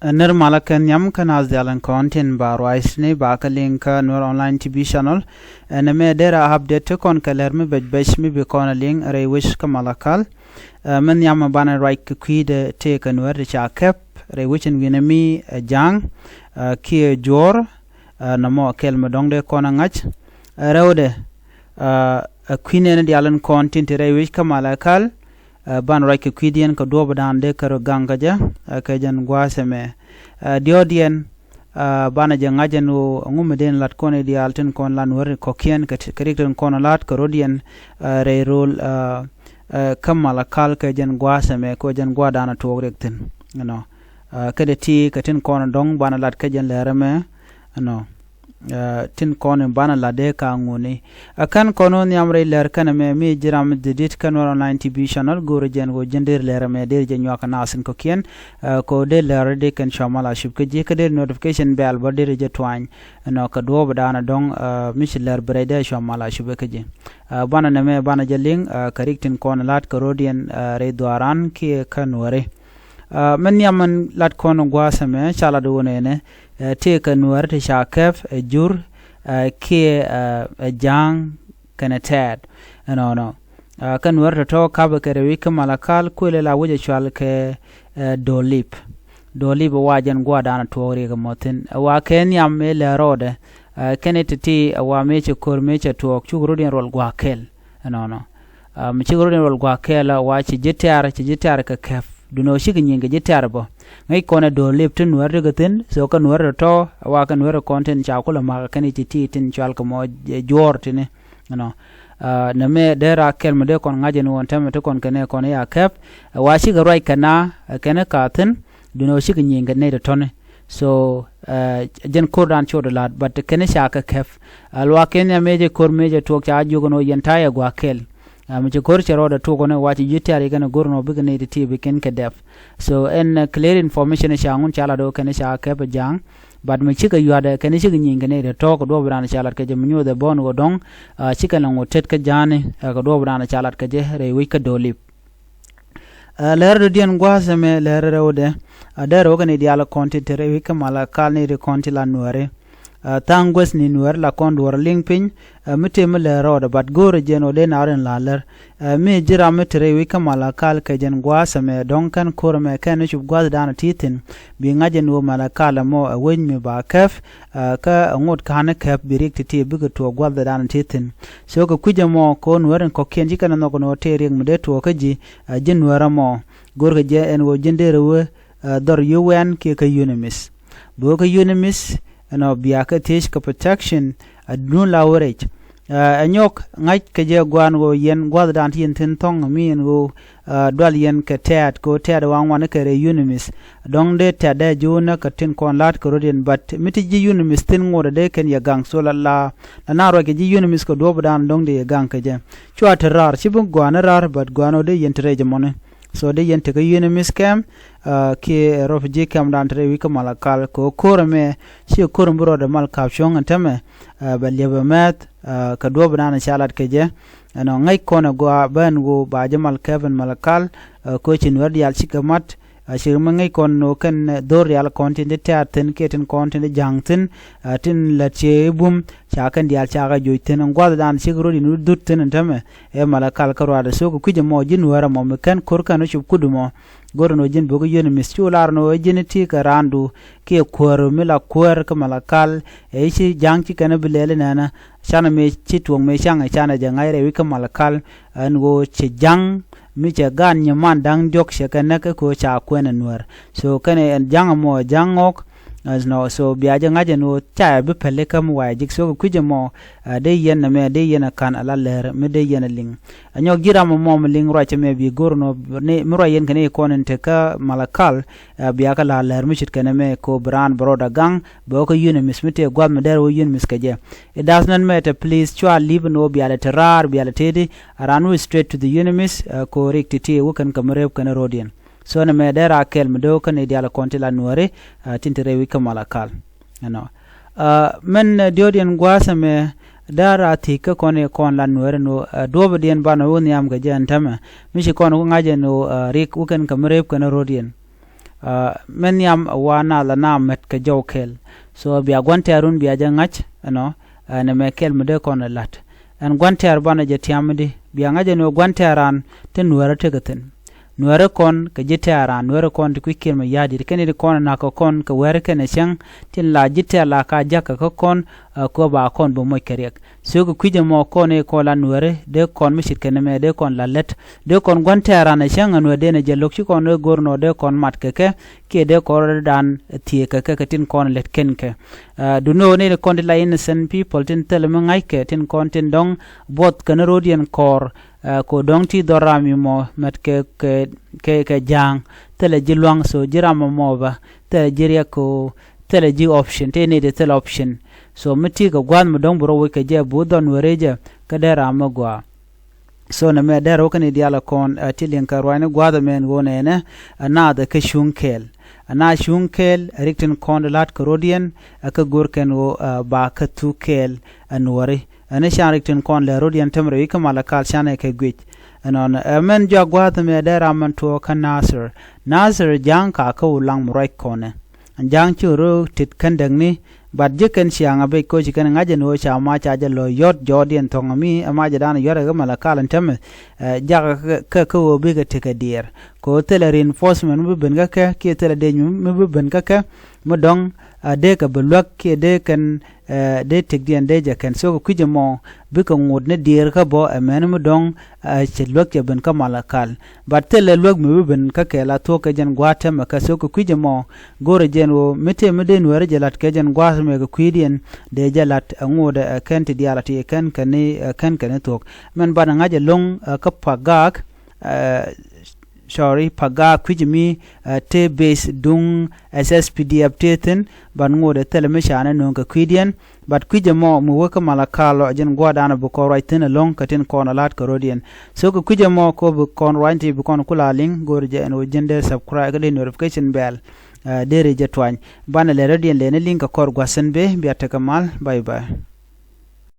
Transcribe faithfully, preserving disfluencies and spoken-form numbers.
Ɛ nir malä kɛ nhiam kä naath dial in kɔn tin ba ruac ni ba kɛ liŋ kä Nuer Online T V Channel. Ɛn ɛmɛ dee rɛ update ti kɔn kɛ lɛr mi bɛc bɛc mi bi kɔn ɛ liŋ rɛy wec kä Malakal. Ɛ mi nhiam banɛ ruac kɛ kui̱dɛ tëë kɛ Nuer ti ca kɛp rɛy wec in wi̱nɛ mi ɛ ja̱a̱ŋ, ɛ kiɛ juɔ̱ɔ̱r, ɛ nɔmɔ kɛl mi dɔ̱ŋ dee kɔn ɛ ŋa̱c. Ɛ rɛwdɛ, ɛ kui̱ nɛn dial in kɔn tin ti rɛy wec kä Malakal. Ɛ banɛ ruac kɛ kui̱diɛn kɛ duɔ̱ɔ̱p dan dee kɛ rɔ gaŋ kä jɛ, ɛ kɛ jɛn gua̱a̱th ɛmɛ. Ɛ diɔ̱ɔ̱diɛn, ɛ banɛ jɛ ŋa̱c ɛn ɣöö ɛŋu mi dee lat kɔn i̱ diaal tin kɔn lan wär kɔ̱kiɛn kɛ ti- kɛ rik tin kɔn la̱t kɛ rɔ̱diɛn, ɛ rɛy rööl, ɛ ɛ kä Malakal kɛ jɛn gua̱a̱th ɛmɛ kɛ jɛn gua̱a̱th dan tuɔɔk riɛk thi̱n. Ɛnɔ, ɛ kɛ dee ti kɛ tin kɔn dɔ̱ŋ banɛ lat kɛ jɛn lɛr ɛmɛ. Ɛnɔ, ɛ tin kɔn in banɛ lat dee ka ŋuni. Ɛ kɛn kɔn wä nhiam rɛy lɛr kɛn ɛmɛ mi ji̱ ram didit kɛn wä Online T V Channel go̱o̱rɛ jɛn wä ji̱n dee lɛr ɛmɛ dee jɛ nyuak kɛ naath in kɔ̱kiɛn. Ɛ kɛ wä dee lɛr dee kɛn cua mal a cup kä ji̱ kä dee notification bell bä dee jɛ tuany. Ɛnɔ kɛ duɔ̱ɔ̱p dan dɔ̱ŋ, ɛ mi ci lɛr bi rɛy dee cua mal a cup kä ji̱. Ɛ banɛ nɛmɛ banɛ jɛ liŋ, ɛ kɛ rik tin kɔn la̱t kɛ rɔ̱diɛn, ɛ rɛy dhuaaran kiɛ kä Nuääri. Ɛ mi nhiam min lat kɔn gua̱a̱th ɛmɛ ca lat wä nɛnɛ, ɛ tëë kɛ Nuääri ti ca kɛp ɛ jur, ɛ kiɛ, ɛ ɛ ja̱a̱ŋ kɛnɛ tɛɛt. Ɛnɔnɔ, ɛ kä Nuääri tɔ̱tɔ̱ kapɛ kɛ rɛy wec kä Malakal kuëlɛ la wec ɛ cual kɛ, ɛ Dolip. Dolip ɛ wa jɛn gua̱a̱th dan tuɔɔk riɛk ɛmɔ thi̱n ɛ wa kɛ nhiam ëë lɛ rɔɔdɛ. Ɛ kɛn i̱ ti̱ti̱ ɛ wa mëë cɛ ko̱r mëë cɛ tuɔɔk cuk rɔ̱diɛn ruɔl gua̱a̱th kɛl. Ɛnɔnɔ, ɛ mi cik rɔ̱diɛn ruɔl gua̱a̱th kɛl ɛ wa ci ji̱ tɛ̈r ci ji̱ tɛ̈r kɛ kɛp. Duundɛ ɣöö cikɛ nyieny kɛ ji̱ tɛ̈r bä. Ŋäc kɔn ɛ Dolip ti Nuäär ti kɛ thi̱n, so kä Nuäär tɔ̱tɔ̱ ɛ wa kɛ Nuäär kɔn tin ca kulɛ ma̱k ɛ kɛn i̱ ti̱ti̱ tin cual kɛ mɔ, ɛ juɔ̱ɔ̱r tini. Ɛnɔ, ɛ nɛmɛ dee ra kɛl mi dee kɔn ŋa̱c ɛn ɣöö ɛn täämɛ ti kɔn kɛn ɛ kɔn i̱ a kɛp. Ɛ wa cikɛ ruac kɛ na ɛ kɛn ɛ ka thi̱n. Duundɛ ɣöö cikɛ nyieny kɛ nɛy tɔ̱tɔ̱ni. So, ɛ jɛn ko̱r dan cot ɛ la̱t, but kɛn i̱ ca kɛ kɛp. Ɛ luaak kɛn nhiam mëë cɛ ko̱r mëë cɛ tuɔɔk ca jiök ɛn ɣöö yɛn ta̱yɛ gua̱a̱th kɛl. Ɛ mi ci ko̱r cɛ rɔɔdɛ tuɔɔk ɛn ɛ wa ci ji̱ tɛ̈r i̱ kɛn ɛ go̱r ɛn ɣöö bikɛ nɛy ti̱ti̱ bi kɛn kɛ dɛp. So ɛn, ɛ clear information ca ŋun ca lat ɣöö kɛn ca kɛp ɛ ja̱a̱ŋ. But mi cikɛ yua̱tdɛ kɛn cikɛ nyieny kɛ nɛy tɔ̱tɔ̱ kɛ duɔ̱ɔ̱p dan ca lat kɛ jɛ mi nyuuth ɛ bä ɛn ɣöö dɔ̱ŋ, ɛ cikɛ lɛ ŋot tet kä ja̱a̱ni, ɛ kɛ duɔ̱ɔ̱p dan ca lat kɛ jɛ rɛy wec kä Dolip. Ɛ lɛr dɔ̱diɛn gua̱a̱th ɛmɛ lɛr rɛwdɛ, ɛ dee rɛw kɛ nɛy diaal kɔn ti te rɛy wec kä Malakal nɛy ti kɔn ti la Nuääri. Ɛ tha̱a̱ŋ guäth ni Nuääri la kɔn duɔ̱ɔ̱r liŋ piny, ɛ mi tëë mi lɛr rɔɔdɛ, but go̱o̱rɛ jɛn ɣöö dee naar in la lär. Ɛ mi ji̱ ram mi te rɛy wec kä Malakal kɛ jɛn gua̱a̱th ɛmɛ dɔ̱ŋ kɛn ko̱r ɛmɛ kɛn ni cup gua̱a̱th dan ti thi̱n. Bi ŋa̱c ɛn ɣöö Malakal ɛmɔ ɛ wec mi ba kɛp, ɛ kä ɛ ŋot ka̱n kɛp bi riɛk ti̱ti̱ bikɛ tuɔɔk gua̱a̱th dan ti thi̱n. So kɛ kui̱c ɛmɔ kɛ ɣöö Nuäär in kɔ̱kiɛn ci kɛn ɛ nhɔk ɛn ɣöö tëë riɛk mi dee tuɔɔk kä ji̱, ɛ ji̱ Nuäär ɛmɔ. Go̱rkɛ jɛ ɛn ɣöö ji̱n dee rɛ wee, ɛ dhɔr U N kiɛ kä UNMISS. Bi wä kä UNMISS, ɛnɔ bia kɛ thiec kɛ protection, ɛ duun la wä rɛc. Ɛ ɛ nyɔk ŋa̱c kɛ jɛ gua̱a̱n ɣöö yɛn gua̱a̱th dan ti yɛn thi̱n thɔ̱ŋ mi yɛn ɣöö, ɛ dual yɛn kɛ tɛ̈t kɛ ɣöö tɛ̈t ɛ wa ŋuan kɛ rɛy UNMISS. Dɔ̱ŋ dee tɛ̈t dee ji̱ wä näk kɛ tin kɔn la̱t kɛ rɔ̱diɛn, but mi ti ji̱ UNMISS thi̱n ŋot ɛ dee kɛn yɛ gaŋ, so la la la na ruac kɛ ji̱ UNMISS kɛ duɔ̱ɔ̱p dan dɔ̱ŋ dee yɛ gaŋ kɛ jɛ. Cua te raar ci bi gua̱a̱n raar, but gua̱a̱n ɣöö dee yɛn te rɛc ɛmɔni. So dee yɛn tekɛ UNMISS camp, ɛ kiɛ refugee camp dan te rɛy wec kä Malakal kɛ ɣöö ko̱r ɛmɛ ci ko̱r ɛmɛ bi rɔɔdɛ mal ka̱p cuɔ̱ŋ ɛn täämɛ, ɛ bɛ liɛpɛ mɛth, ɛ kɛ duɔ̱ɔ̱p dan ca lat kɛ jɛ. Ɛnɔ ŋäc kɔn ɛ gɔaa ben ɣöö ba jɛ mal kɛp ɛn Malakal, ɛ kɛ ɣöö ci Nuäär diaal cikɛ mat, ɛ ci mi ŋäc kɔn ɣöö kɛn, ɛ dhɔr diaal kɔn tin ti tɛ̈r thi̱n kiɛ tin kɔn tin ti ja̱a̱ŋ thi̱n, ɛ tin lät cië i̱ bum ca kɛn diaal ca kɛ joc thi̱n ɛn gua̱a̱th dan cik rɔ̱diɛn wä dhut thi̱n ɛn täämɛ. Ɛ Malakal kä ruaadɛ, so kɛ kui̱c ɛmɔ ji̱ Nuäär ɛmɔ mi kɛn ko̱r kɛn wä cup kut ɛmɔ. Go̱r ɛn ɣöö ji̱n bikɛ UNMISS cu lar ɛn ɣöö ji̱n ti kɛ raandu kiɛ kuäär mi la kuäär kä Malakal. Ɛ ci ja̱a̱ŋ ci kɛn bi lɛl inɛnɛ. Canɛ mëë ci tuɔ̱ŋ mëë ca̱ŋ ɛ canɛ jɛ ŋa̱c rɛy wec kä Malakal. Ɛn ɣöö ci ja̱a̱ŋ mi cɛ gaat nyiman da̱ŋ diɔ̱k cɛ kɛ näk kä ko̱ ca kuɛn ɛ Nuäär. So kɛnɛ ɛn ja̱a̱ŋ ɛmɔ ɛ ja̱a̱ŋ ŋɔk. Ɛnɔ, so bia jɛ ŋa̱c ɛn ɣöö ca ɛ bi päl ikä mi wa ɛ ji̱k. So kɛ kui̱c ɛmɔ, ɛ dee yɛn ɛmɛ dee yɛn ɛ ka̱n ɛ la lɛr mi dee yɛn ɛ liŋ. Ɛ nyɔk ji̱ ram ɛmɔ mi liŋ ruac ɛmɛ bi go̱r ɛn ɣöö ni mi ruac yɛn kɛn i̱ kɔn in te kä Malakal, ɛ bia kɛ la lɛr mi ce̱tkɛ nɛmɛ kɛ ɣöö bi raan bɛ rɔɔdɛ gaŋ bɛ wä kä UNMISS mi tëë gua̱th mi dɛr wä UNMISS kɛ jɛ. It does not matter, please, cua li̱p ɛn ɣöö bia lɛ te raar bia lɛ tëëdi. Ɛ raan wä straight to the UNMISS, ɛ kɛ ɣöö riɛk ti̱ti̱ wä kɛn kɛ mi rep kɛn rɔ̱diɛn. So nɛmɛ dee ra kɛl mi do̱o̱k kä nɛy diaal kɔn ti la Nuääri, ɛ tin te rɛy wec kä Malakal. Ɛnɔ, ɛ mɛn, ɛ diɔ̱ɔ̱kdiɛn gua̱a̱th ɛmɛ dee ra thiec kä kɔn i̱ kɔn la Nuääri ɛn ɣöö, ɛ duɔ̱ɔ̱pdiɛn banɛ wä nhiam kɛ jɛ ɛn täämɛ. Mi ci kɔn wä ŋa̱c ɛn ɣöö, ɛ riɛk wä kɛn kɛ mi rep kɛn rɔ̱diɛn. Ɛ, mɛ nhiam ɛ wa naath la na mät kɛ jɔw kɛl. So bia gua̱n tɛ̈run bia jɛ ŋa̱c ɛnɔ, ɛ, nɛ mɛ kɛl mi dee kɔn ɛ la̱t. Ɛn gua̱n tɛ̈r banɛ jɛ tiam mi di bia ŋa̱c ɛn ɣöö gua̱n tɛ̈ran tin Nuäärä tekɛ thi̱n. Nuäärä kɔn kɛ ji̱ tɛ̈ran, Nuäärä kɔn ti kui̱c kiɛn mɛ ya̱a̱ di̱t kɛn i̱ ti kɔn ɛ na̱k kɛ kɔn kɛ wɛ̈r kɛn ɛ cäŋ tin la ji̱ tɛ̈r la ka ja̱k kɛ kä kɔn, ɛ, kuɛ ba kɔn bä moc kɛ riɛk. Thökɛ kui̱c ɛmɔ kɔn i̱ kɔn la Nuäärä dee kɔn mi ce̱tkɛ nɛmɛ dee kɔn la lät. Dee kɔn gua̱n tɛ̈ran ɛ cäŋ ɛ Nuäär dee nɛ jɛ lo̱k ci kɔn ɛ go̱r nɔ dee kɔn mat kɛ kɛ kiɛ dee kɔn rɔ̱dan thiëëk kɛ kɛ kɛ tin kɔn lät kɛn kɛ. Ɛ, duŋni ɣöö ni kɔn ti la innocent people tin thilɛ mi ŋa̱ckɛ tin kɔn tin dɔ̱ŋ buɔth kɛn rɔ̱diɛn kɔɔr, ɛ, kɛ ɣöö dɔ̱ŋ ti dhɔr ram imɔ mɛt kɛ, kɛ, kɛ, kɛ ja̱a̱ŋ. Thilɛ ji̱ lua̱ŋ so ji̱ ram ɛmɔ bä thilɛ ji̱ riɛk kɛ ɣöö thilɛ ji̱ option, tëë nɛy ti thilɛ option. So mi ti kɛ gua̱a̱th mi dɔ̱ŋ bi rɔ woc kɛ jɛ bi wä dhɔn wee rɛy jɛ kä dee ram mi gɔaa. So nɛ mɛ dee rɔ wä kä ni diaal ɛ kɔn, ɛ, ti liŋ kɛ ruacni gua̱a̱th ɛmɛn ɣöö nɛnɛ, ɛ, naath ɛ kä cuŋ kɛɛl. Ɛ na cuŋ kɛɛl ɛ rik tin kɔn di la̱t kɛ rɔ̱diɛn, ɛ, kä go̱r kɛn ɣöö, ɛ, ba kä thuk kɛɛl ɛ Nuääri. Ɛ ni can rik tin kɔn lɛ rɔ̱diɛn tɛm rɛy wi̱c kä Malakal canɛ kɛ guic. Ɛnɔn ɛ mɛn jɔak gua̱a̱th ɛmɛ dee ram mɛn tuɔɔk kä Nasir. Nasir ja̱a̱ŋ ka kä Ulaŋ mi ruac kɔnɛ. Ja̱a̱ŋ ci rɔ tet kändäkni, but ji̱ kɛn ciaŋ a bec koci kɛn ŋa̱c ɛn ɣöö ca ma ca jɛ lɔ yɔ̱t jɔɔdiɛn thɔ̱ŋ ami ɛ ma jɛ dan yɔ̱t ɛ kä Malakal ɛn tämɛ, ɛ, jakä kɛ, kɛ, kɛ ɣöö bikɛ tekɛ diɛɛr. Kɛ ɣöö thilɛ reinforcement mi bi ben kä kɛ, kiɛ thilɛ dec mi, mi bi ben kä kɛ, mi dɔ̱ŋ, ɛ, dee kɛ bi luäk kiɛ dee kɛn, ɛ, dee tekdiɛn dee jɛ kɛn. So kɛ kui̱c ɛmɔ, bikɛ ŋot ni diɛɛr kä bɔ ɛ mɛn mi dɔ̱ŋ, ɛ, cɛ luäk cɛ ben kä Malakal. But thilɛ luäk mi bi ben kä kɛ la thuɔ̱k kɛ jɛn gua̱a̱th tɛmɛ kɛ. So kɛ kui̱c ɛmɔ, go̱rɛ jɛn ɣöö mi tëë mi dee Nuääri jɛ la̱t kɛ jɛn gua̱a̱th mɛ kɛ kui̱diɛn dee jɛ la̱t ɛ ŋotdɛ ɛ kɛn ti diaal a ti ɛ kɛn kɛ ni, ɛ kɛn kɛ ni thuɔ̱k. Mɛn banɛ ŋa̱c ɛlɔ̱ŋ, ɛ, kä Pagak, ɛ, sorry, Pagak kui̱c mi, ɛ, tëë base duŋ S S P D F tëë thi̱n, but ŋotdɛ thilɛ mi canɛ nööŋ kɛ kui̱diɛn. But kui̱c ɛmɔ mi wä kä Malakal ɔ jɛn gua̱a̱th dan bi kɔn ruac thi̱n ɛlɔ̱ŋ kɛ tin kɔn ɛ la̱t kɛ rɔ̱diɛn. So kɛ kui̱c ɛmɔ kɛ bi kɔn ruac ti bi kɔn kula liŋ go̱rɛ jɛ ɛn ɣöö ji̱n dee subscribe kä dee notification bell, ɛ, dee ri jɛ tuany. Banɛ lɛ rɔ̱diɛn lɛ ni liŋ kɛ kɔr gua̱th thi̱n bee bia tekɛ mal. Bye bye.